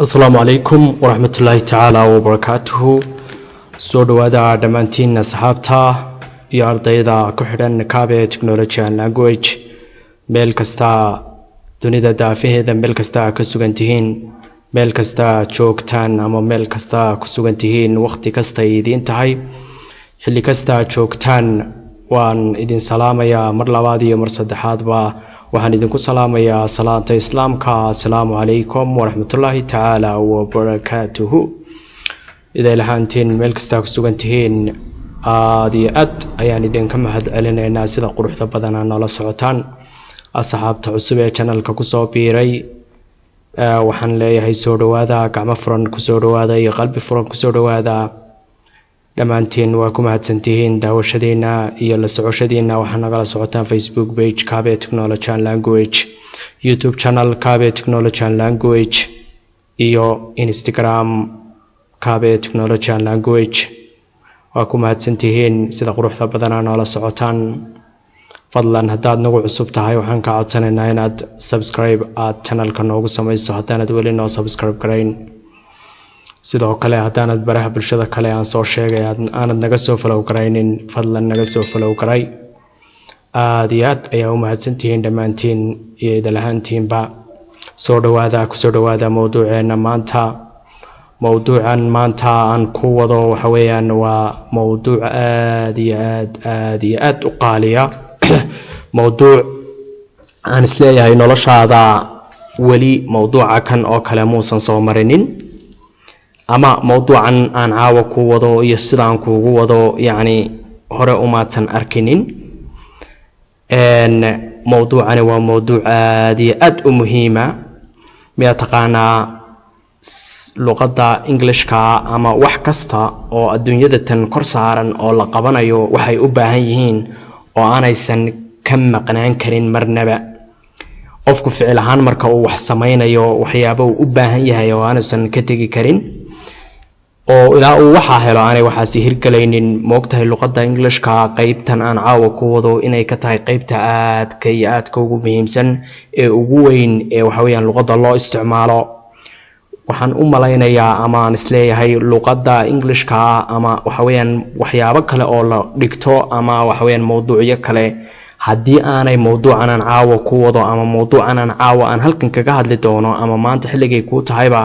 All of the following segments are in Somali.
Asalaamu calaykum waraxmatullaahi tacaala wabarakaatuhu. Soo dhowaada dhammaantiin asxaabta iyo ardayda ku xidhan Kabe Technology and Language, meel kasta dunida daafaheeda, meel kasta ka sugan tihiin, meel kasta joogtaan ama meel kasta ku sugan tihiin, waqti kasta ay idiin tahay, xilli kasta joogtaan, waan idin salaamayaa mar labaad iyo mar saddexaadba. Waxaan idinku salaamayaa salaanta Islaamka: asalaamu calaykum waraxmatullaahi tacaala wabarakaatuhu. Iday lahaantiin, meel kastaa ku sugan tihiin, aada iyo aad ayaan idinka mahad celinaynaa sida quruxda badana noola socotaan. Asxaabta cusub ee channelka kusoo biiray, waxaan leeyahay soo dhawaada, gacmo furan kusoo dhawaada iyo qalbi furan kusoo dhawaada. Dhammaantiin waa ku mahadsantihiin daawashadiina iyo la socoshadiina. Waxaa nagala socotaan Facebook page Kabe Technology and Language, YouTube channel Kabe Technology and Language iyo Instagram Kabe Technology and Language. Waa ku mahadsantihiin sida quruxda badana noola socotaan. Fadlan, haddaad nagu cusub tahay, waxaan ka codsanaynaa inaad subscribe aad channelka noogu samayso haddaanad weli noo subscribe garayn. Sidoo kale, haddaanad baraha bulshada kale aan soo sheegay aanad naga soo follow garaynin, fadlan naga soo follow garay. Aada iyo aad ayaa u mahadsantihiin dhammaantiin iyo idalahaantiinba. Soo dhawaada, kusoo dhawaada mowduuceena maanta. Mowduucan maanta aan ku wado waxa weeyaan waa mowduuc aada iyo aad, aada iyo aad u qaaliya, mowduuc aan isleeyahay noloshaada weli mowduuca kan oo kale muusan soo marinin, ama mowduucan aan caawa ku wado iyo sidaan kuugu wado, yacni, hore umaadsan arkinin. Mowduucani waa mowduuc aada iyo aad u muhiima. Miyaa taqaanaa luqadda Englishka ama wax kasta oo adduunyada tan kor saaran oo la qabanayo waxay u baahan yihiin oo aanaysan ka maqnaan karin marnaba? Qofku ficil ahaan marka uu wax sameynayo, waxyaaba uu u baahan yahay oo aanaysan ka tegi karin oo ilaa uu waxaa helo aanay waxaasi hirgelaynin, moogtahay luqadda Englishka qeybtan aan caawa ku wado inay ka tahay qeybta aadka iyo aadka ugu muhiimsan ee ugu weyn ee waxa weeyaan luqadda loo isticmaalo? Waxaan u malaynayaa ama aan isleeyahay luqadda Englishka ama waxa weeyaan waxyaabo kale oo la dhigto ama waxa weeyaan mowduucyo kale, haddii aanay mowduucan aan caawa ku wado ama mowduucan aan caawa aan halkan kaga hadli doono ama maanta xilligay kuu tahayba,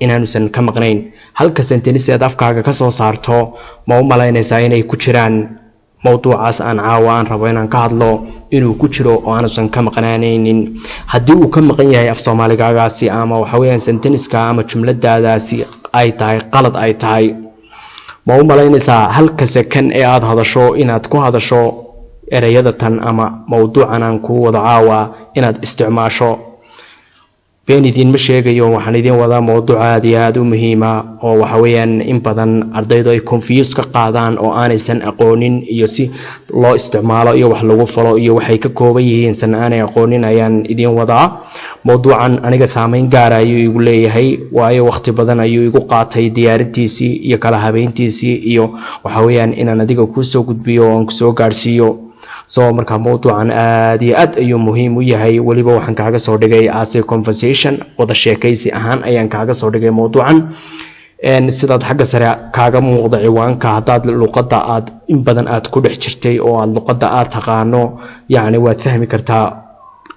inaanusan ka maqnayn. Halka sentence aad afkaaga ka soo saarto, ma u malaynaysaa inay ku jiraan mowduucaas aan caawa aan rabo inaan ka hadlo inuu ku jiro oo aanusan ka maqnaanaynin? Haddii uu ka maqan yahay af Soomaaligagaasi ama waxa weeyaan sentenceka ama jumladaadaasi ay tahay qalad ay tahay, ma u malaynaysaa halka second ee aada hadasho inaad ku hadasho ereyada tan ama mowduucan aan kuu wado caawa inaad isticmaasho? Been idiinma sheegayo, waxaan idiin wadaa mowduuc aada iyo aada u muhiima oo waxa weeyaan in badan ardaydu ay confuse ka qaadaan oo aanaysan aqoonin iyo si loo isticmaalo iyo wax lagu falo iyo waxay ka kooban yihiin san aanay aqoonin ayaan idiin wadaa. Mowduucan aniga saameyn gaara ayuu igu leeyahay, waayo waqti badan ayuu igu qaatay diyaarintiisii iyo kala habeyntiisii iyo waxa weeyaan inaan adiga kuusoo gudbiyo oo aan kusoo gaadhsiiyo. So marka mowduucan aada iyo aad ayuu muhiim u yahay. Weliba waxaan kaaga soo dhigay as a conversation, wada sheekaysi ahaan ayaan kaaga soo dhigay mowduucan. Sidaad xagga sare kaaga muuqda ciwaanka, haddaad luqadda aad in badan aad ku dhex jirtay oo aad luqadda aad taqaano, yacni, waad fahmi kartaa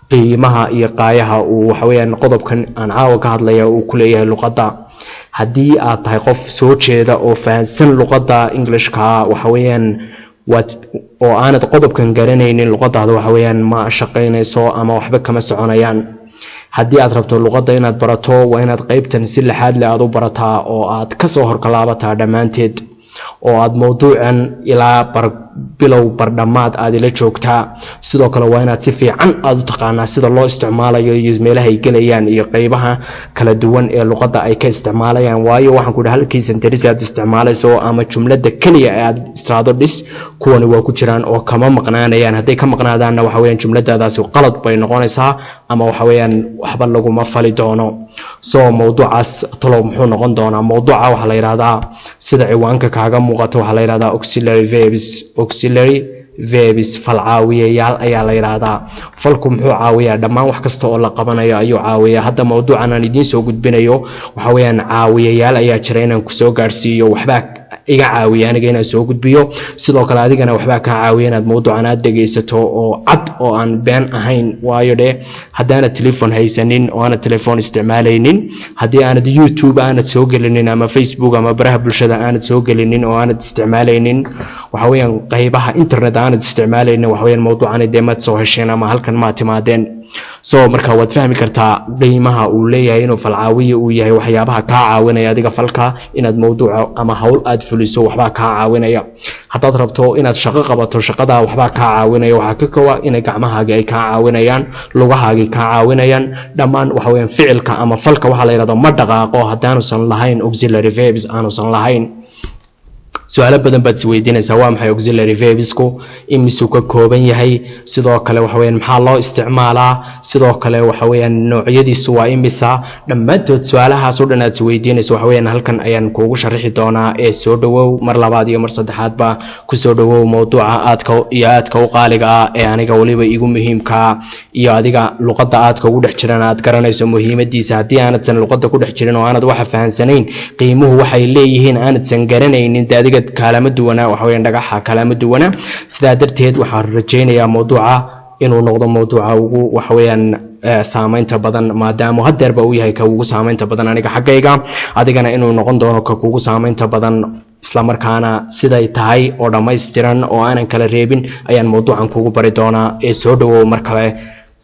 qiimaha iyo qaayaha uu waxaweyaan qodobkan aan caawa ka hadlaya uu ku leeyahay luqadda. Haddii aad tahay qof soo jeeda oo fahansan luqadda Englishka, waxa weeyaan Waad oo aanad qodobkan garanaynin, luqadaada waxa weeyaan ma shaqaynayso ama waxba kama soconayaan. Haddii aad rabto luqadda inaad barato, waa inaad qeybtan si laxaad leh aad u barataa oo aad kasoo horkalaabataa dhammaanteed, oo aad mowduucan ilaa bilow bardhammaad aad ila joogtaa. Sidoo kale waa inaad si fiican aad u taqaanaa sida loo isticmaalayo iyo meelaha ay gelayaan iyo qeybaha kala duwan ee luqadda ay ka isticmaalayaan. Waayo, waxaan ku dhaha, halkii sentence aad isticmaalayso ama jumladda keliya ee aad istiraado dhis, kuwani waa ku jiraan oo kama maqnaanayaan. Hadday ka maqnaadaanna, waxa weeyaan jumladadaasi qalad bay noqonaysaa ama waxa weeyaan waxba laguma fali doono. So mowduucaas talow muxuu noqon doonaa? Mowduuca waxaa la yidhahdaa, sida ciwaanka kaaga muuqato, waxaa la yidhahdaa auxiliary verbs. Auxiliary verbs, fal caawiyayaal ayaa la yidhaahdaa. Falku muxuu caawiyaa? Dhammaan wax kasta oo la qabanayo ayuu caawiyaa. Hadda mowduucan aan idiin soo gudbinayo waxa weeyaan caawiyayaal ayaa jira inaan kusoo gaarsiiyo. Waxbaa iga caawiya aniga inaan soo gudbiyo, sidoo kale adigana waxbaa kaa caawiya inaad mowduucan aad dhegaysato oo cad oo aan been ahayn. Waayo dheh, haddaanad telefon haysanin oo aanad telefon isticmaalaynin, haddii aanad YouTube aanad soo gelinin ama Facebook ama baraha bulshada aanad soo gelinin oo aanad isticmaalaynin, waxa weeyaan qaybaha internet aanad isticmaalaynin, waxa weeyaan mowduucani dee maad soo hesheen ama halkan maad timaadeen. So marka waad fahmi kartaa qiimaha uu leeyahay, inuu falcaawiye uu yahay, waxyaabaha kaa caawinaya adiga falka inaad mowduuca ama hawl aad fuliso waxbaa kaa caawinaya. Haddaad rabto inaad shaqo qabato, shaqadaa waxbaa kaa caawinaya. Waxaa ka kowa inay gacmahaagi ay kaa caawinayaan, lugahaagi kaa caawinayaan. Dhammaan waxa weeyaan ficilka ama falka waxaa la yidhahdo ma dhaqaaqo haddaanusan lahayn auxiliary verbs aanusan lahayn. Su-aalo badan baad isweydiinaysaa: waa maxay auxiliary verbsku? Imisuu ka kooban yahay? Sidoo kale waxa weyaan maxaa loo isticmaalaa? Sidoo kale waxa weyaan noocyadiisu waa imisa? Dhammaantood su-aalahaas oo dhan aad isweydiinayso waxa weyaan halkan ayaan kuugu sharixi doonaa. Ee soo dhawow mar labaad iyo mar saddexaadba, kusoo dhawow mowduuca aadka iyo aadka u qaaliga ah ee aniga weliba igu muhiimkaa iyo adiga luqadda aadka ugu dhex jiran aad garanayso muhiimadiisa. Haddii aanadsan luqadda ku dhex jirin oo aanad waxa fahansanayn, qiimuhu waxay leeyihiin aanadsan garanaynin, de adiga kaalama duwana, waxa weyaan dhagaxa kaalama duwana. Sidaa darteed waxaan rajaynayaa mowduuca inuu noqdo mowduuca ugu waxa weeyaan saameynta badan, maadaama hadeerba uu yahay ka ugu saameynta badan aniga xaggayga, adigana inuu noqon doono ka kugu saameynta badan. Islamarkaana siday tahay oo dhammaystiran oo aanan kala reebin ayaan mowduucan kugu bari doonaa. Ee soo dhawow mar kale.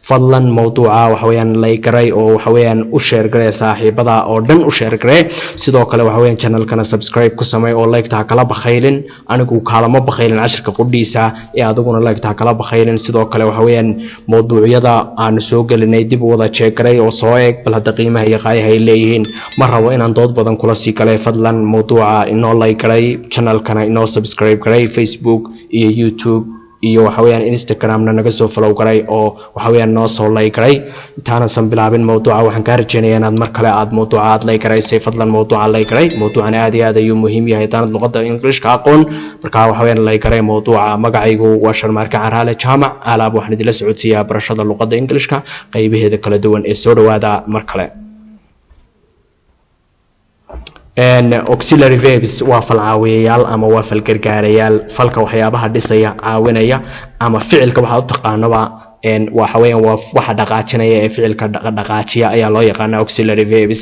Fadlan mowduuca waxa weeyaan like garay oo waxa weeyaan u share garee, saaxiibada oo dhan u share garee. Sidoo kale waxa weeyaan channelkana subscribe ku samey oo like ta kala bakhaylin. Anigu kaalama bakhaylin cashirka qudhiisa ee adiguna like ta kala bakhaylin. Sidoo kale waxa weeyaan mowduucyada aanu soo gelinay dib u wada check garay oo soo eeg bal hadda qiimaha iyo qaayaha ay leeyihiin. Ma rabo inaan dood badan kula sii galay. Fadlan mowduuca inoo like garay, channelkana inoo subscribe garay, Facebook iyo YouTube iyo waxa weeyaan Instagramna naga soo follow garay oo waxa weeyaan noo soo like garay. Intaanasan bilaabin mowduuca, waxaan kaa rajeynayaa inaad mar kale aad mowduuca aad like garaysay. Fadlan mowduuca like garay. Mowduucan aad iyo aad ayuu muhiim yahay haddaanad luqadda Englishka aqoon. Markaa waxa weeyaan like garay mowduuca. Magacaygu waa Sharmaarke Caraale Jaamac. Alaab waxaan idinla socodsiiyaa barashada luqadda Englishka qaybaheeda kala duwan. Ee soo dhawaada mar kale. Auxiliary verbs waa fal caawiyayaal ama waa fal gargaarayaal, falka waxyaabaha dhisaya, caawinaya ama ficilka waxaad u taqaanoba. Waxa weeyaan waa waxa dhaqaajinaya ee ficilka dhaqaajiya ayaa loo yaqaana auxiliary verbs.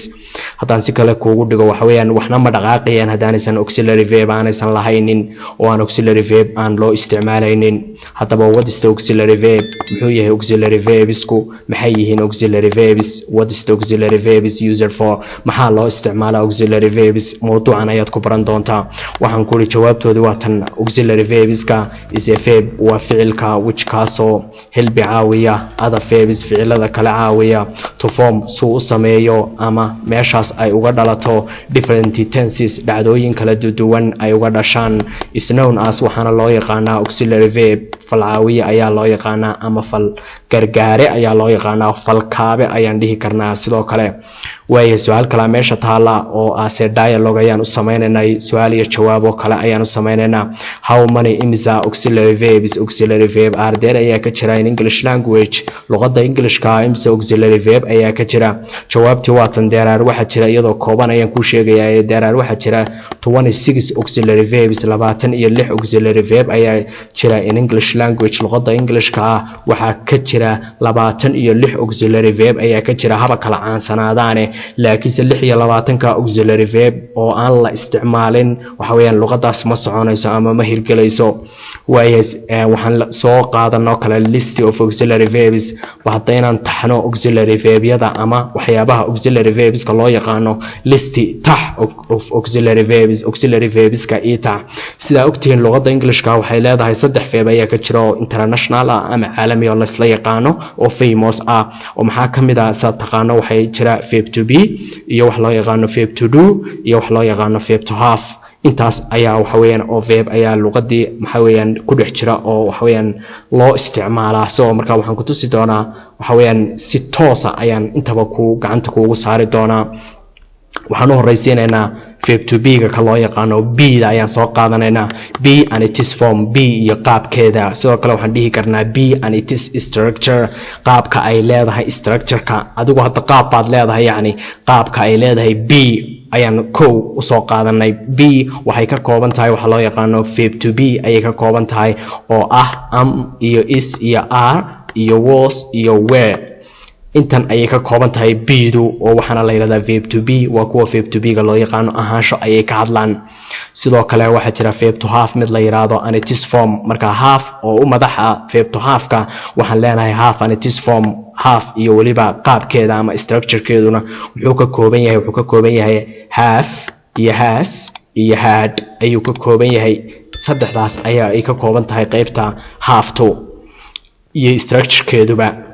Haddaan si kale kuugu dhigo, waxa weeyaan waxna ma dhaqaaqayaan haddaanaysan auxiliary verb aanaysan lahaynin oo aan auxiliary verb aan loo isticmaalaynin. Haddaba, what is the auxiliary verb? Muxuu yahay auxiliary verbsku? Maxay yihiin auxiliary verbs? What is the auxiliary verbs used for? Maxaa loo isticmaalaa auxiliary verbs? Mowduucan ayaad ku baran doontaa. Waxaan ku uri, jawaabtoodi waa tan: auxiliary verbska is a verb, waa ficilka, which, kaasoo, help, caawiya, other verbs, ficilada kale caawiya, to form, suu u sameeyo ama meeshaas ay uga dhalato, different tenses, dhacdooyin kala duwan ay uga dhashaan, is known as, waxaana loo yaqaanaa auxiliary verb. Fal caawiye ayaa loo yaqaanaa ama fal gargaare ayaa loo yaqaanaa, falkaabe ayaan dhihi karnaa sidoo kale. Waayo, su-aal kalaa meesha taala oo ase dialogue ayaan u sameynaynay, su-aal iyo jawaab oo kale ayaan u sameynaynaa. How many, imisa, auxiliary verbs, auxiliary verb, are there, ayaa ka jira, in English language? Luqadda Englishka imisa auxiliary verb ayaa ka jira? Jawaabtii waatan: there are, waxaa jira, iyadoo kooban ayaan kuu sheegayaa, there are, waxaa jira, 26 auxiliary verbs, 26 auxiliary verb ayaa jira in English language. Luqadda Englishka ah waxaa ka jira 26 auxiliary verb ayaa ka jira, haba kala caansanaadaane. Laakiinse 26-ka auxiliary verb oo aan la isticmaalin, waxa weeyaan luqadaas ma soconayso ama ma hirgelayso. Waayahay, waxaan soo qaadanoo kale list of auxiliary verbs. Hadda inaan taxno auxiliary verbyada ama waxyaabaha auxiliary verbska loo yaqaano. List, tax, of auxiliary verbs, auxiliary verbska ii tax. Sidaa ogtihiin, luqadda Englishka waxay leedahay saddex verb ayaa ka jira oo international ah ama caalami oo laysla yaqaano oo famous ah. Oo maxaa ka mid ah? Saad taqaano, waxay jira verb to be iyo wax loo yaqaano verb to do iyo wax loo yaqaano verb to have. Intaas ayaa waxa weeyaan oo verb ayaa luqadii waxa weeyaan ku dhex jira oo waxa weeyaan loo isticmaalaa. So marka waxaan ku tusi doonaa, waxa weeyaan, si toosa ayaan intaba ku gacanta kuugu saari doonaa. Waxaan u horeysiinaynaa verb to be-ga ka loo yaqaano. Be-da ayaan soo qaadanaynaa. Be and its form, be iyo qaabkeeda. Sidoo kale waxaan dhihi karnaa be and its structure, qaabka ay leedahay, structure-ka. Adigu hadda qaab baad leedahay, yacni qaabka ay leedahay be ayaan kow usoo qaadanay. Be waxay ka kooban tahay waxa loo yaqaano verb to be ayay ka kooban tahay, oo ah am iyo is iyo are iyo was iyo were. Intan ayay ka kooban tahay be-du, oo waxaana la yidhahdaa verb to be. Waa kuwa verb to be-ga loo yaqaano, ahaansho ayay ka hadlaan. Sidoo kale waxaa jira verb to have mid la yidhaahdo and its form. Marka have oo u madax ah verb to have-ka, waxaan leenahay have and its form, have iyo weliba qaabkeeda ama structure-keeduna wuxuu ka kooban yahay, wuxuu ka kooban yahay have iyo has iyo had ayuu ka kooban yahay. Saddexdaas ayaa ay ka kooban tahay qeybta have-to iyo structure-keeduba.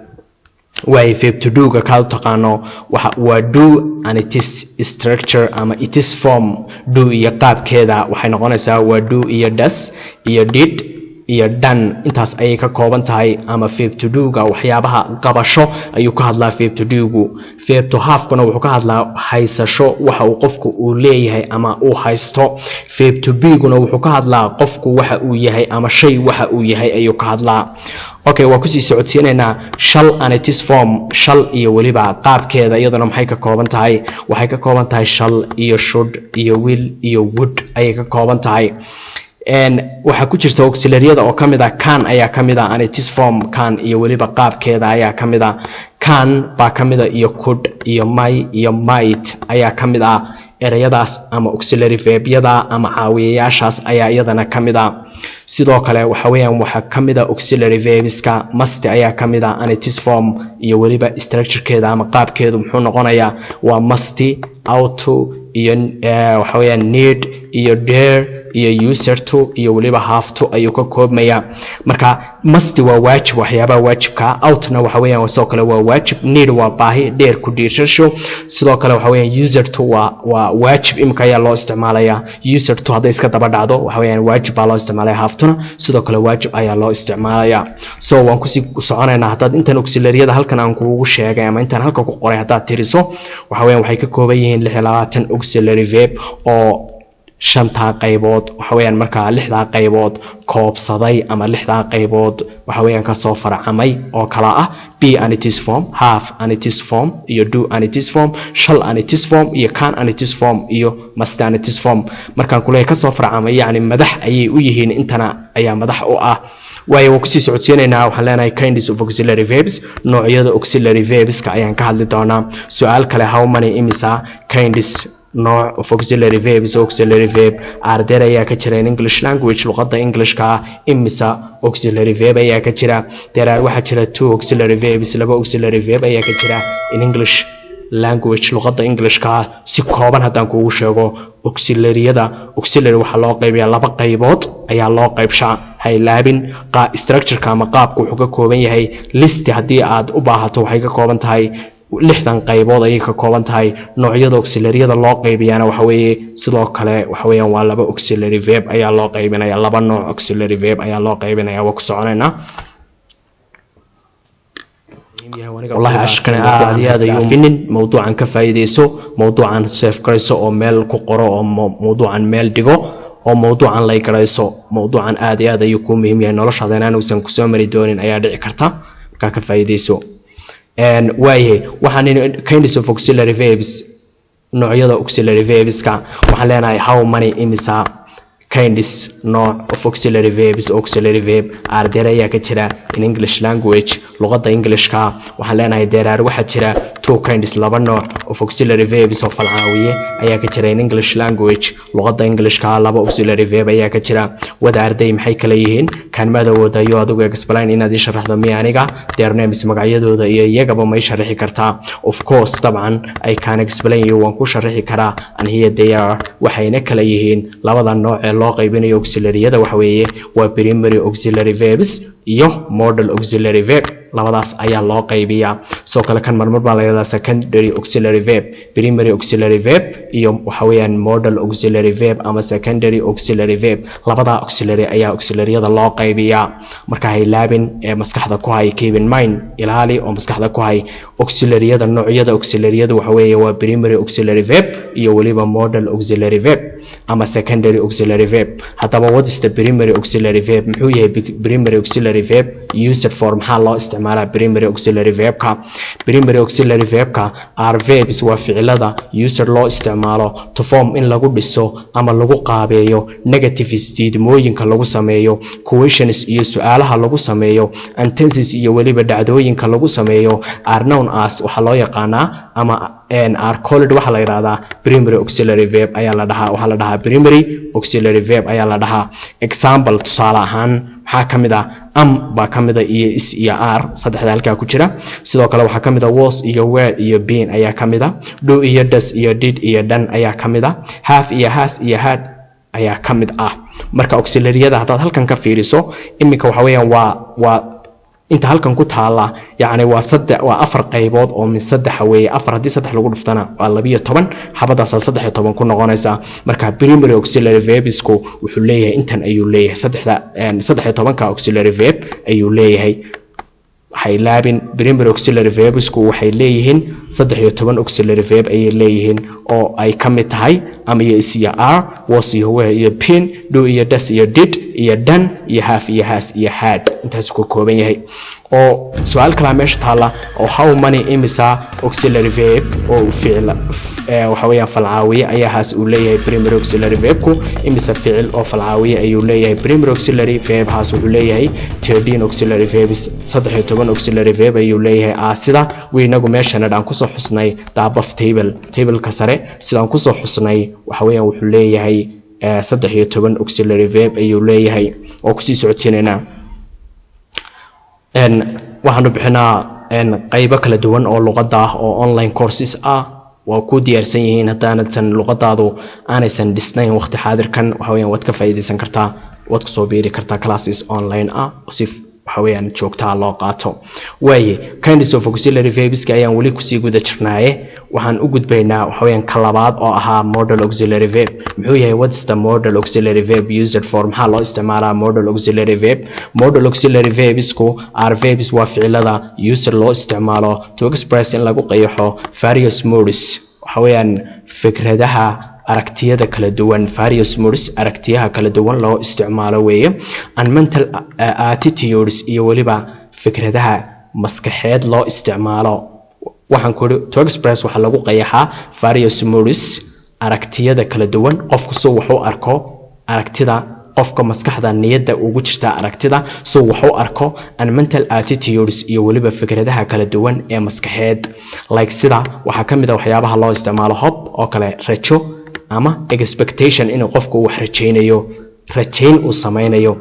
Waay, verb to do-ga kaad u taqaano waxa waa do and its structure ama its form. Do iyo qaabkeeda waxay noqonaysaa waa do iyo does iyo did iyo done. Intaas ayay ka kooban tahay ama verb to do-ga waxyaabaha qabasho ayuu ka hadlaa verb to do-gu. Verb to have-kuna wuxuu ka hadlaa haysasho, waxa uu qofku uu leeyahay ama uu haysto. Verb to be-guna wuxuu ka hadlaa qofku waxa uu yahay ama shay waxa uu yahay ayuu ka hadlaa. Okay, waa kusii socodsiinaynaa shall and its form, shall iyo weliba qaabkeeda. Iyaduna maxay ka kooban tahay? Waxay ka kooban tahay shall iyo should iyo will iyo would ayay ka kooban tahay. Waxaa ku jirta auxiliaryada oo kamid ah can ayaa kamid ah and its form. Can iyo weliba qaabkeeda ayaa kamid ah. Can baa kamid ah iyo could iyo may iyo might ayaa kamid ah. Ereyadaas ama auxiliary verbyada ama caawiyayaashaas ayaa iyadana kamid ah. Sidoo kale waxa weeyaan waxaa kamid ah auxiliary verbska must ayaa kamid ah and its form iyo weliba structurekeeda ama qaabkeedu muxuu noqonayaa? Waa must, ought to iyo waxa weeyaan need iyo dare iyo used to iyo weliba have to ayuu ka koobmayaa. Marka must waa waajib, waxyaabaha waajibka. Ought-na waxa weeyaan sidoo kale waa waajib. Need waa baahi, dare ku dhiirasho. Sidoo kale waxa weeyaan used to waa waajib imika ayaa loo isticmaalayaa. Used to hadday iska daba dhacdo, waxa weeyaan waajib baa loo isticmaalaya. Have to-na sidoo kale waajib ayaa loo isticmaalayaa. So waan kusii soconaynaa. Haddaad intan auxiliaryada halkan aan kuugu sheegay ama intaan halka ku qoray haddaad tiriso, waxa weeyaan waxay ka kooban yihiin 26 auxiliary verb oo shantaa qaybood, waxa weeyaan markaa lixdaa qaybood koobsaday ama lixdaa qaybood waxa weeyaan kasoo farcamay, oo kala ah be and its form, have and its form iyo do and its form, shall and its form iyo can and its form iyo must and its form. Markaan kuleeyahay kasoo farcamay, yacni madax ayay u yihiin, intana ayaa madax u ah. Waayo, waan kusii socodsiinaynaa. Waxaan leenahay kinds of auxiliary verbs, noocyada auxiliary verbska ayaan ka hadli doonaa. Su-aal kale: how many, imisa, kinds, nooc, of auxiliary verbs, auxiliary verb, are there, ayaa ka jira, in English language, luqadda Englishka? Imisa auxiliary verb ayaa ka jira? There are, waxaa jira, two auxiliary verbs, laba auxiliary verb ayaa ka jira, in English language, luqadda Englishka. Si kooban haddaan kuugu sheego auxiliaryada, auxiliary waxaa loo qaybiyaa laba qaybood ayaa loo qaybshaa. Haylaabin structureka ama qaabka wuxuu ka kooban yahay. List haddii aad u baahato, waxay ka kooban tahay 60 qaybood ayay ka kooban tahay. Noocyada auxiliaryada loo qaybiyaana waxa weeye sidoo kale waxa weeyaan waa laba auxiliary verb ayaa loo qaybinaya, laba nooc auxiliary verb ayaa loo qaybinaya. Waa ku soconaynaa. Wallahi cashirkan aad iyo aad ayuu finin. Mawduucan ka faa'iideyso, mawduucan save garayso oo meel ku qoro, oo mawduucan meel dhigo, oo mawduucan lay garayso. Mawduucan aad iyo aad ayuu kuu muhiim yahay. Noloshaada inaan uusan kusoo mari doonin ayaa dhici karta. Markaa ka faa'iideyso. Waayahay, waxaan kinds of auxiliary verbs, noocyada auxiliary verbska. Waxaan leenahay how many, imisa, kinds, nooc, of auxiliary verbs, auxiliary verb, are there, ayaa ka jira, in English language, luqadda Englishka? Waxaan leenahay there are, waxaa jira, two kinds, laba nooc, of auxiliary verbs oo falcaawiye ayaa ka jira in English language. Luqadda Englishka laba auxiliary verb ayaa ka jira. What are they? Maxay kala yihiin? Can, maad awoodayo adigu, explain, inaad ii sharaxdo mi aniga, their names, magacyadooda iyo iyagaba may sharaxi kartaa? Of course, dabcan, I can explain you, waan ku sharaxi karaa. And here they are, waxayna kala yihiin labada nooc ee loo qaybinayo auxiliaryada waxa weeye waa primary auxiliary verbs iyo modal auxiliary verb. Labadaas ayaa loo qaybiyaa. Sidoo kale kan marmar baa la yidhahdaa secondary auxiliary verb. Primary auxiliary verb iyo waxa weeyaan modal auxiliary verb ama secondary auxiliary verb, labadaa auxiliary ayaa auxiliaryada loo qaybiyaa. Marka ha ilaabin ee maskaxda ku hay, keep in mind, ilaali oo maskaxda ku hay auxiliaryada. Noocyada auxiliaryada waxa weeye waa primary auxiliary verb iyo weliba modal auxiliary verb ama secondary auxiliary verb. Haddaba, what is the primary auxiliary verb? Muxuu yahay primary auxiliary verb? Used for, maxaa loo isticmaalaa primary auxiliary verbka? Primary auxiliary verbka are verbs, waa ficilada, used, loo isticmaalo, to form, in lagu dhiso ama lagu qaabeeyo, negatives, diidmooyinka lagu sameeyo, questions, iyo su-aalaha lagu sameeyo, and tenses, iyo weliba dhacdooyinka lagu sameeyo, are known as, waxaa loo yaqaanaa, ama are called, waxaa la yidhahdaa primary auxiliary verb ayaa la dhahaa. Waxaa la dhahaa primary auxiliary verb ayaa la dhahaa. Example, tusaale ahaan, maxaa ka mid ah? Am baa ka mid a iyo is iyo are, saddexda halkaa ku jira. Sidoo kale waxaa ka mid a was iyo were iyo been ayaa ka mid a. Do iyo does iyo did iyo done ayaa ka mid a. Have iyo has iyo had ayaa ka mid ah. Marka auxiliaryada haddaad halkan ka fiiriso iminka, waxa weeyaan waa inta halkan ku taala, yacni waa saddex, waa afar qaybood oo min saddexa weeye. Afar haddii saddex lagu dhuftana waa 12. Xabadaasaa 13 ku noqonaysa. Marka primary auxiliary verbsku wuxuu leeyahay intan ayuu leeyahay, saddexda, 13-ka auxiliary verb ayuu leeyahay. Waxay laabin, primary auxiliary verbsku waxay leeyihiin 13 auxiliary verb ayay leeyihiin, oo ay ka mid tahay am iyo is iyo are, was iyo were iyo been, do iyo does iyo did iyo done, iyo have iyo has iyo had. Intaas ka kooban yahay. Oo su-aal kalaa meesha taalla oo how many, imisa auxiliary verb oo ficil, waxa weeyaan falcaawiye, ayaa has uu leeyahay primary auxiliary verbku? Imisa ficil oo falcaawiye ayuu leeyahay primary auxiliary verb has? Wuxuu leeyahay 13 auxiliary verbs, 13 auxiliary verb ayuu leeyahay. Sida waynagu meeshana dhaan kusoo xusnay, the above table, tableka sare sidaan kusoo xusnay, waxa weeyaan wuxuu leeyahay 13 auxiliary verb ayuu leeyahay. Oo kusii socodsiinaynaa, waxaanu bixinaa qaybo kala duwan oo luqadda ah oo online courses ah. Waa ku diyaarsan yihiin. Haddaanadsan luqadaadu aanaysan dhisnayn waqti xaadirkan, waxa weeyaan waad ka faa'iidaysan kartaa, waad kusoo biiri kartaa classes online ah si waxa weeyaan joogtaa loo qaato. Waaye, kinds of auxiliary verbska ayaan weli kusii guda jirnaaye, waxaan u gudbaynaa waxa weeyaan ka labaad oo ahaa modal auxiliary verb. Muxuu yahay? What's the modal auxiliary verb used for? Maxaa loo isticmaalaa modal auxiliary verb? Modal auxiliary verbsku are verbs, waa ficilada, used, loo isticmaalo, to express, in lagu qeexo, various moods, waxa weeyaan fikradaha, aragtiyada kala duwan, various moods, aragtiyaha kala duwan loo isticmaalo weeye, and mental attitudes, iyo weliba fikradaha maskaxeed loo isticmaalo. Waxaan ku to express, waxaa lagu qeexaa, various moods, aragtiyada kala duwan, qofku suu wax u arko, aragtida qofka maskaxda niyadda ugu jirta, aragtida suu wax u arko, and mental attitudes, iyo weliba fikradaha kala duwan ee maskaxeed, like, sida waxaa ka mid a waxyaabaha loo isticmaalo hope oo kale, rajo, ama expectation, inuu qofku wax rajaynayo, rajayn uu sameynayo.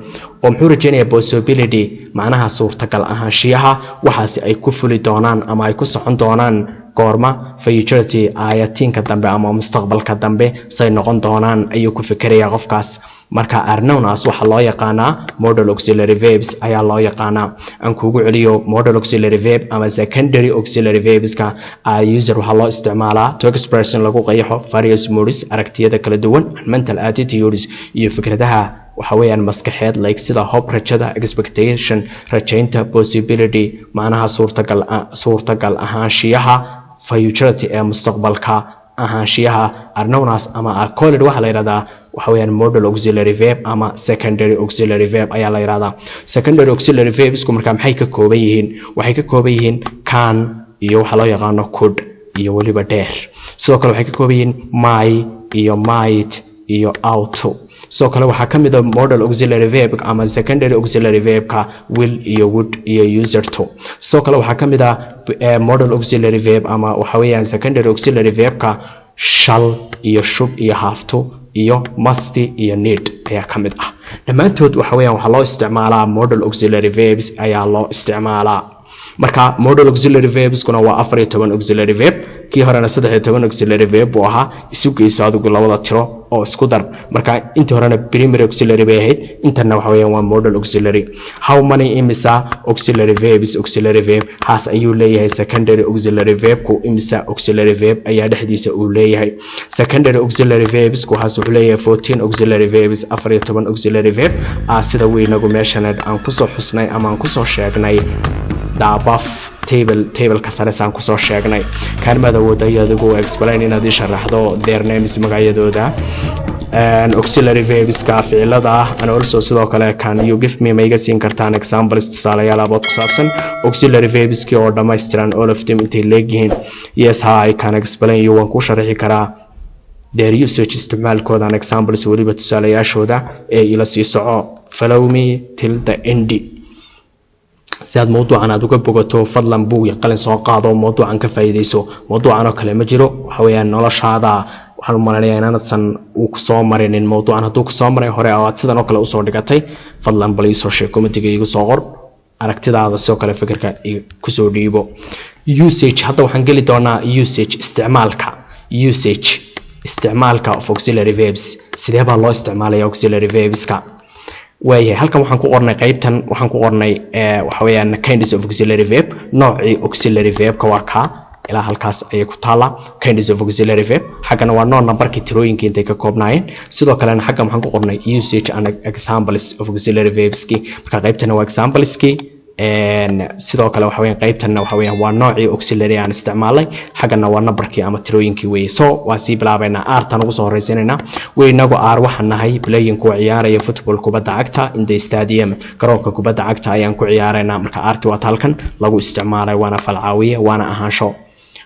Oo muxuu rajaynayaa? Possibility, macnaha suurtagal ahaanshiyaha waxaasi ay ku fuli doonaan ama ay ku socon doonaan. Goorma? Futurity, aayatiinka dambe ama mustaqbalka dambe say noqon doonaan ayuu ku fikerayaa qofkaas. Marka are known as, waxaa loo yaqaanaa modal auxiliary verbs ayaa loo yaqaanaa. Aan kugu celiyo, modal auxiliary verb ama secondary auxiliary verbska are used, waxaa loo isticmaalaa, to express, in lagu qeexo, various moods, aragtiyada kala duwan, mental attitudes, iyo fikradaha waxa weeyaan maskaxeed, like, sida, hope, rajada, expectation, rajaynta, possibility, macnaha suurtagal ahaanshiyaha, futurity, ee mustaqbalka ahaanshiyaha, are known as ama are called, waxaa la yidhahdaa waxa weeyaan modal auxiliary verb ama secondary auxiliary verb ayaa la yidhahdaa. Secondary auxiliary verbsku marka maxay ka kooban yihiin? Waxay ka kooban yihiin can iyo waxa loo yaqaano could iyo weliba dare. Sidoo kale waxay ka kooban yihiin may iyo might iyo ought to. Sidoo kale waxaa ka mid a modal auxiliary verb ama secondary auxiliary verbka will iyo would iyo used to. Sidoo kale waxaa ka mid ah modal auxiliary verb ama waxa weeyaan secondary auxiliary verbka shall iyo should iyo have to iyo must iyo need ayaa ka mid ah. Dhammaantood waxa weeyaan waxaa loo isticmaalaa modal auxiliary verbs ayaa loo isticmaalaa. Marka modal auxiliary verbskuna waa 14 auxiliary verb. Kii horena 13 auxiliary verb buu ahaa. Isu geyso adigu labada tiro oo isku dar. Marka intii horena primary auxiliary bay ahayd, intanna waxa weeyaan waa modal auxiliary. How many, imisa, auxiliary verbs, auxiliary verb has ayuu leeyahay secondary auxiliary verbku? Imisa auxiliary verb ayaa dhexdiisa uu leeyahay secondary auxiliary verbsku? Has wuxuu leeyahay 14 auxiliary verbs, 14 auxiliary verb ah, sida weynagu meeshan aan kusoo xusnay ama aan kusoo sheegnay the above table, tableka sare saan kusoo sheegnay. Can, maad awooda adigu, explain, inaad ii sharaxdo, their names, magacyadooda, auxiliary verbska, ficilada ah, and also, sidoo kale, can you give me, ma iga siin kartaan, examples, tusaalayaal, about, ku saabsan, auxiliary verbskii oo dhammaystiran, all of them, intay leegyihiin? Yes, ha, I can explain you, waan ku sharaxi karaa, their usage, isticmaalkooda, and examples, weliba tusaalayaashooda. Ee ila sii soco, follow me till the end. Si aad mawduucan aad uga bogato, fadlan buug iyo qalin soo qaado, mawduucan ka faa'iidayso. Mawduucan oo kale ma jiro. Waxa weeyaan noloshaada waxaan u malaynayaa inaanadsan uu kusoo marinin mawduucan. Hadduu kusoo maray hore oo aad sidan oo kale usoo dhigatay, fadlan bal iisoo sheeg, commentiga iigu soo qor aragtidaada. Sidoo kale fikirka kusoo dhiibo. Usage, hadda waxaan geli doonaa usage, isticmaalka. Usage, isticmaalka, of auxiliary verbs. Sidee baa loo isticmaalaya auxiliary verbska? Waayahay, halkan waxaan ku qornay, qaybtan waxaan ku qornay waxa weeyaan kinds of auxiliary verb, noocii auxiliary verbka waa kaa, ilaa halkaas ayay ku taallaa kinds of auxiliary verb. Xaggana waa nooc numberkii, tirooyinkii intay ka koobnaayeen. Sidoo kalena xaggan waxaan ku qornay usage and examples of auxiliary verbski. Marka qaybtana waa exampleski. Sidoo kale waxa weeyaan qaybtanna waxa weeyaan waa noocii auxiliary aan isticmaalnay, xaggana waa numberkii ama tirooyinkii weeye. So waan sii bilaabaynaa, are-tan ugu soo horreysanaynaa. We, inagu, are, waxaan nahay, playing, kuwa ciyaaraya, football, kubadda cagta, in the stadium, garoonka kubadda cagta ayaan ku ciyaaraynaa. Marka are-ti waata halkan lagu isticmaalay, waana falcaawiye, waana ahaansho,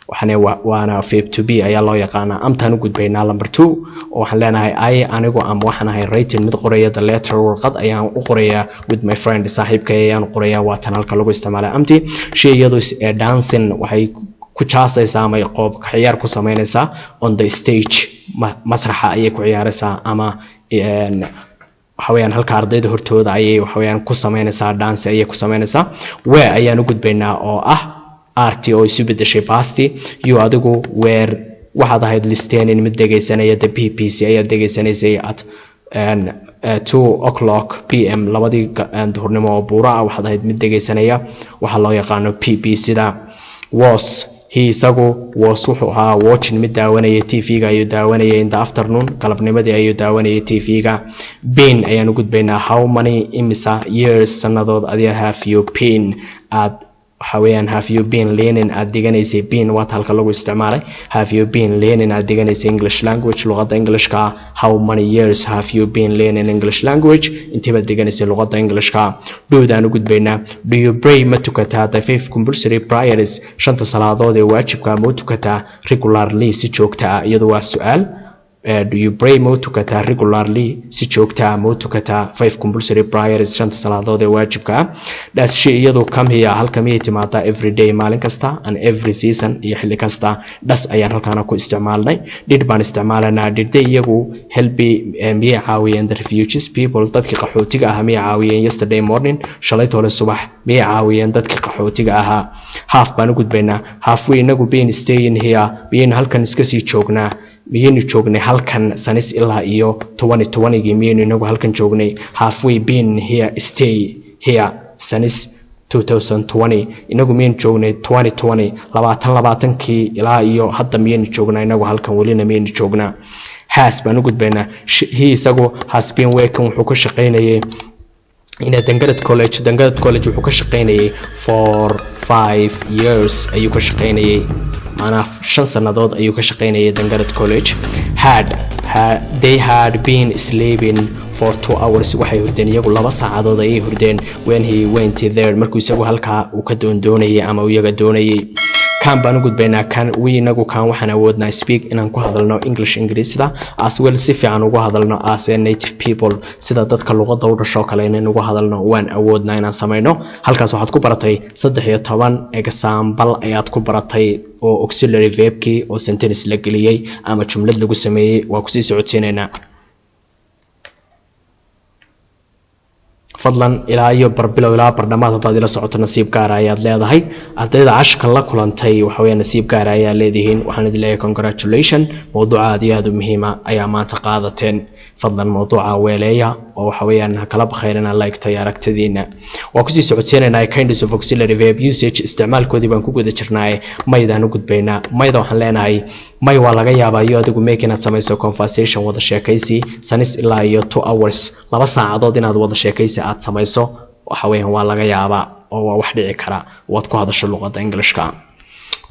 waxaana waana verb to be ayaa loo yaqaanaa. Am-taan u gudbaynaa, number two, oo waxaan leenahay I, anigu, am, waxaan ahay, writing, mid qoraya, the letter, warqad ayaan u qorayaa, with my friend, saaxiibkay ayaan u qorayaa. Waa tan halka lagu isticmaalay am-ti. She, iyadu, dancing, waxay ku jaasaysaa ama qoob ciyaar ku samaynaysaa, on the stage, masraxa ayay ku ciyaaraysaa, ama waxa weeyaan halka ardayda hortooda ayay waxa weeyaan ku samaynaysaa, dance ayay ku samaynaysaa. We ayaan u gudbaynaa oo ah are-ti oo isu bedeshay past. You, adigu, were, waxaad ahayd, listening, mid dhegaysanaya, the BBC ayaad dhegaysanaysay, at 2 o'clock p.m., labadii duhurnimo oo buura ah waxaad ahayd mid dhegaysanaya waxaa loo yaqaano BBC da. Was he, isagu, was, wuxuu ahaa, watching, mid daawanaya, TV-ga ayuu daawanayay, in the afternoon, galabnimadii ayuu daawanayay TV-ga. Been ayaan u gudbaynaa. How many, imisa, years, sannadood, adiga, have you been, aad waxa weeyaan, have you been learning, aad dhiganaysay? Been waata halka lagu isticmaalay. Have you been learning, aad dhiganaysay, English language, luqadda Englishka? How many years have you been learning English language? Intii baad dhiganaysay luqadda Englishka? Do-daan u gudbaynaa. Do you pray, ma tukataa, the five compulsory prayers, shanta salaadood ee waajibka ma u tukataa, regularly, si joogta ah? Iyadu waa su-aal. Do you pray, ma u tukataa, regularly, si joogta ah ma u tukataa, five compulsory prayers, shanta salaadood ee waajibka ah? Does she, iyadu, come here, halka miyay timaadaa, every day, maalin kasta, and every season, iyo xilli kasta? Does ayaan halkaana ku isticmaalnay. Did baan isticmaalanaa. Did they, iyagu, help, miyay caawiyeen, the refugees people, dadkii qaxootiga ahaa miyay caawiyeen, yesterday morning, shalay tole subax miyay caawiyeen dadkii qaxootiga ahaa? Have baan u gudbaynaa. Have we, inagu, been staying here, miyaynu halkan iska sii joognaa, miyaynu joognay halkan, since, ilaa iyo 2020-gii, miyaynu inagu halkan joognay? Have we been here, stay here, since 2020? Inagu miyaynu joognay 2020, 2020-kii ilaa iyo hadda miyaynu joognaa inagu halkan welina, miyaynu joognaa? Has baan u gudbaynaa. He, isagu, has been working, wuxuu ka shaqaynayay, in Dangarad College, Dangarad College wuxuu ka shaqaynayay, for 5 years ayuu ka shaqaynayay, macnaha 5 sannadood ayuu ka shaqaynayay Dangarad College. Had they had been sleeping for 2 hours, waxay hurdeen iyagu 2 saacadood ayay hurdeen, when he went there, markuu isagu halkaa uu ka doondoonayay ama uu iyaga doonayay. Can, Can baan u gudbaynaa. Can, we inagu, can waxaan awoodnaa, speak inaan ku hadalno, English Ingiriisda, as well si fiican ugu hadalno, as a native people sida dadka luqadda u dhasho kale inaan ugu hadalno waan awoodnaa inaan samayno. Halkaas waxaad ku baratay 13 example ayaad ku baratay oo auxiliary verbkii oo sentence la geliyey ama jumlad lagu sameeyey. Waa kusii socodsiinaynaa. Fadlan ilaa iyo barbilow ilaa bardhamaad haddaad ila socoto, nasiib gaara ayaad leedahay. Ardayda cashkan la kulantay waxa weya nasiib gaara ayaa leedihiin. Waxaan idin leeyahay congratulation. Mowduuca aad iyo aad u muhiima ayaa maanta qaadateen. Fadlan mowduuca weeleeya oo waxa weeyaan ha kala bakhayrina like-ta iyo aragtidiina. Waa kusii socodsiinaynaa kinds of auxiliary verb usage, isticmaalkoodii baan ku guda jirnaaye. Maydaan u gudbaynaa. Mayda waxaan leenahay, may waa laga yaabaa iyo adigu make inaad samayso conversation wada sheekaysi sanis ilaa iyo 2 hours, 2 saacadood inaad wada sheekaysi aad samayso. Waxa weeyaan waa laga yaabaa oo waa wax dhici kara waad ku hadasho luqadda Englishka.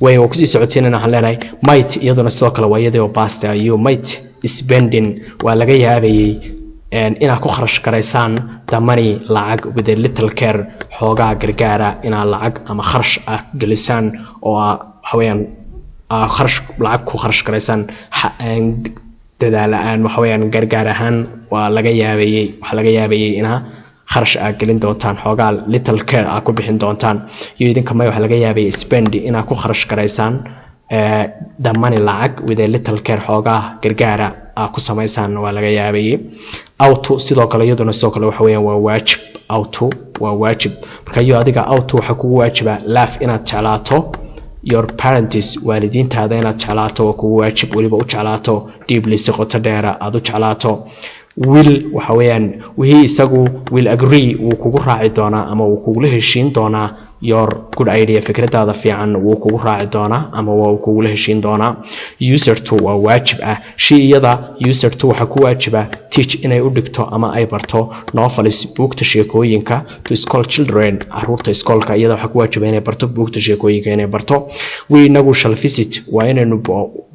Way waa kusii socodsiinayna. Waxaan leenahay might, iyaduna sidoo kale waa iyadii oo past. You might spending waa laga yaabayay inaad ku kharash garaysaan the money lacag with a little care xoogaa gargaara, inaad lacag ama kharash ah gelisaan oo waxa weeyaan kharash lacag ku kharash garaysaan dadaal aan waxa weeyaan gargaar ahaan. Waa laga yaabayay, waxaa laga yaabayay inaa kharash aad gelin doontaan, xoogaa little care aad ku bixin doontaan. Iyo idinka may waxaa laga yaabayay spend inaad ku kharash garaysaan the money lacag with a little care xoogaa gargaara aad ku samaysaan waa laga yaabayay. Ought to sidoo kale, iyaduna sidoo kale waxa weeyaan waa waajib. Ought to waa waajib. Marka iyo adiga ought to waxaa kugu waajiba love inaad jeclaato, your parents waalidiintaada inaad jeclaato waa kugu waajib, weliba u jeclaato deeply si qoto dheera aad u jeclaato. Will waxa weeyaan wihii isagu will agree wuu kugu raaci doonaa ama wuu kugula heshiin doonaa, your good idea fikradaada fiican wuu kugu raaci doonaa ama waa kugula heshiin doonaa. Used to waa waajib ah. She iyada used to waxaa ku waajiba teach inay u dhigto ama ay barto novels buugta sheekooyinka to school children caruurta iskoolka. Iyada waxaa ku waajiba inay barto buugta sheekooyinka inay barto. We inagu shall visit waa inaynu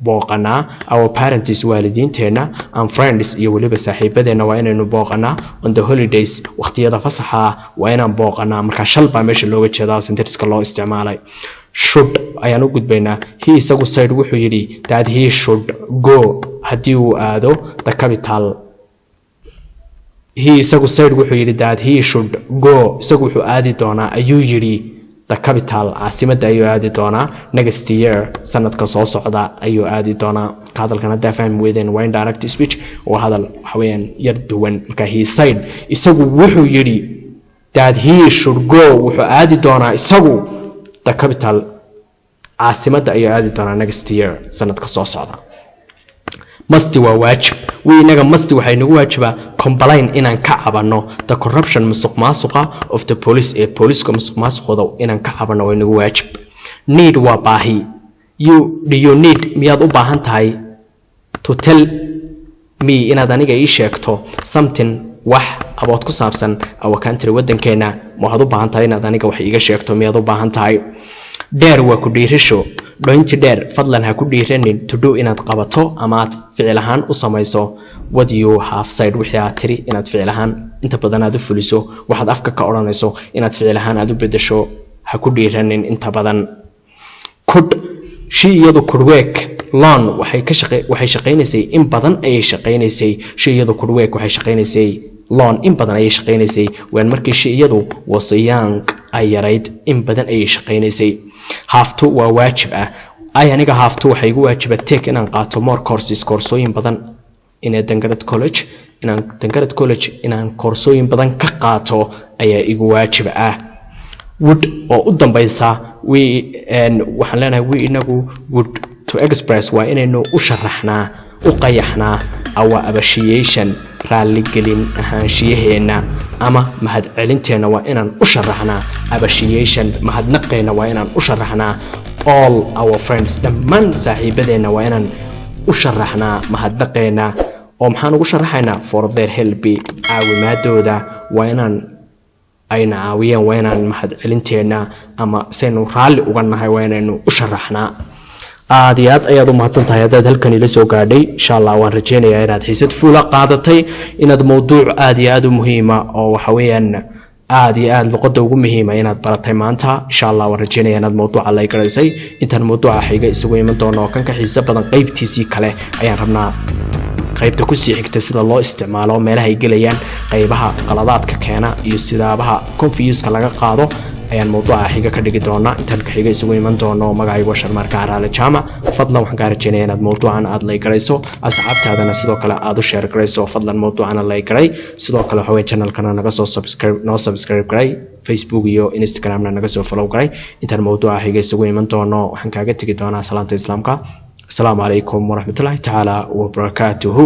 booqanaa, our parents waalidiinteenna, and friends iyo weliba saaxiibadeenna waa inaynu booqanaa, on the holidays waqtiyada fasaxa waa inaan booqanaa. Marka shall baa meesha looga jeedaa sentenceska loo isticmaalay. Should ayaan u gudbaynaa. He isagu said wuxuu yidhi that he should go haddii uu aado the capital. He isagu said wuxuu yidhi that he should go isagu wuxuu aadi doonaa ayuu yidhi, the capital caasimadda ayuu aadi doonaa, next year sanadka soo socda ayuu aadi doonaa. Marka hadalkan haddaa fahmi weydeen, waa indirect speech, waa hadal waxa weeyaan yar duwan. Marka he said isagu wuxuu yidhi that he should go wuxuu aadi doonaa isagu, the capital caasimadda ayuu aadi doonaa, next year sanadka soo socda. Must waa waajib. We inaga must waxay nagu waajibaa complain inaan ka cabanno, the corruption musuq maasuqa, of the police ee booliska musuq maasuqooda inaan ka cabanno waa nagu waajib. Need waa baahi. You do you need miyaad u baahan tahay, to tell me inaad aniga ii sheegto, something wax, about ku saabsan, our country waddankeena? Ma waxaad u baahan tahay inaad aniga wax iiga sheegto, miyaad u baahan tahay? Dare waa ku dhiirisho. Don't dare fadlan ha ku dhiiranin, to do inaad qabato ama aad ficil ahaan u samayso, what you have said wixii aad tiri inaad ficil ahaan inta badan aad u fuliso. Waxaad afka ka odhanayso inaad ficil ahaan aad u bedesho ha ku dhiiranin inta badan. Could, she iyadu could work long waxay ka shaqe waxay shaqaynaysay in badan ayay shaqaynaysay. She iyadu could work waxay shaqaynaysay, long in badan ayay shaqaynaysay, when markii she iyadu was young ay yarayd in badan ayay shaqaynaysay. Have to waa waajib ah. I aniga have to waxay igu waajiba take inaan qaato more courses koorsooyin badan in Dangarad College, inaan Dangarad College inaan koorsooyin badan ka qaato ayaa igu waajib ah. Would oo u dambaysa. We waxaan leenahay we inagu would to express waa inaynu u sharaxnaa, u qayaxnaa, our appreciation raaligelin ahaanshiyaheenna ama mahadcelinteenna. Waa inaan u sharaxnaa appreciation mahadnaqeenna, waa inaan u sharaxnaa all our friends dhammaan saaxiibadeenna waa inaan u sharaxnaa mahadnaqeenna. Oo maxaan ugu sharaxaynaa? For their help caawimaadooda waa inaan ayna caawiyeen, waa inaan mahadcelinteenna ama saynu raalli uga nahay waa inaynu u sharaxnaa. Aad iyo aad ayaad u mahadsan tahay haddaad halkan ila soo gaadhay. Insha Allah waan rajeynayaa inaad xiisad fuula qaadatay, inaad mowduuc aad iyo aad u muhiima oo waxa weeyaan Aad iyo aad luqadda ugu muhiima inaad baratay maanta, insha Allah. Waan rajeynaya inaad mawduuca like garaysay. Intaan mawduuca xiga isugu iman doono oo kan ka xiiso badan, qeybtiisii kale ayaan rabnaa, qaybta kusii xigta, sida loo isticmaalo, meelaha ay gelayaan, qaybaha qaladaadka keena iyo sidaabaha confuseka laga qaado ayaan mawduuca xiga ka dhigi doonaa. Intaan ka xiga isugu iman doono, magacaygu Sharmaarka Caraale Jaamac. Fadlan waxaan kaa rajeynaya inaad mawduucan aad like garayso, asxaabtaadana sidoo kale aad u share garayso. Fadlan mawduucana like garay. Sidoo kale waxa weye channelkana naga soo subscribe, noo subscribe garay, Facebook iyo Instagramna naga soo follow garay. Intaan mawduuca xiga isugu iman doono, waxaan kaaga tegi doonaa salaanta Islaamka. Asalaamu calaykum waraxmatullaahi tacaala wabarakaatuhu.